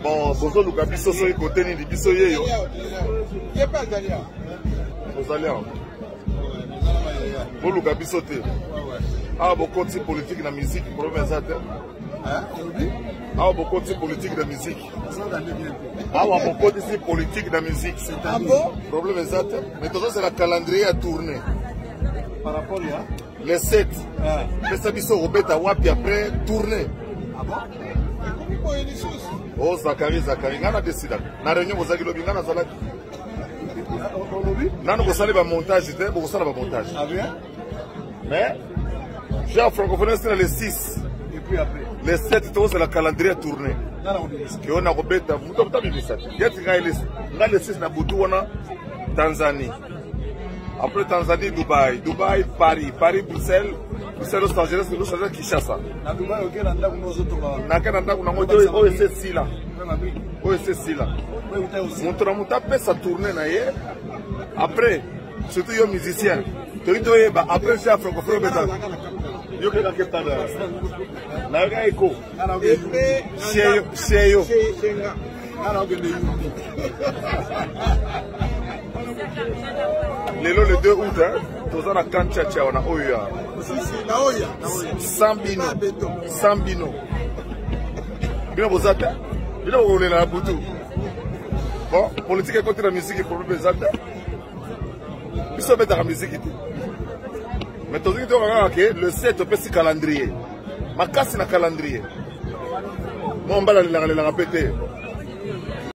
Bon, bozoluka biso soki kote nini biso yeyo. Ozali awa. Boluka biso te. Awa bokoti politique na musique, problème eza te. Awa bokoti politique na musique. Awa bokotisi politique na musique. Ah bon? Problème eza te. Mais tozozela calendrier ya tournée. Par rapport ya le 7 pesa biso okobeta wapi après tournée. Ah bon? Ekomi boye lisusu. O Zakari, Zakari, ngai na decidaka na réunion bozalaki lobi, ngai nazalaki. Olobi? Nano kosali bamontage te, bokosala bamontage. Ah bien? Mais jeu francophonie esila le 6. Et puis après? Le 7 tokozela calendrier ya tournée. Nana kobimisa. Yo nakobeta moto moto abimisa te yeti ngai ngai le 6 na butu wana Tanzanie, après Tanzanie Dubaï, Dubaï Paris, Paris Bruxelles, Bruxelles Los Angeles, Los Angeles Kinshasa. Na Dubaï oke na ndako nozotonga. Nake na ndako nango te, oyo ese esila, oyo ese esila. Moto na moto apesa tournée na ye après, surtout yo musicien, toyi toyeba après jeu francophone obeta. Yo keka Cape Town nayoka eko seyo. Lelo le 2 août, hein, toza na camp Chacha wana oyo ya sans bino, sans bino. Bino boza te, bino bokolela na butu. Bon, politique ekoti na musique, problème eza te. Biso obetaka musique te, mais tozoki toyoka kaka ke le 7 opesi calendrier makasi na calendrier. Mwa mbala lelaka lelaka mpe te.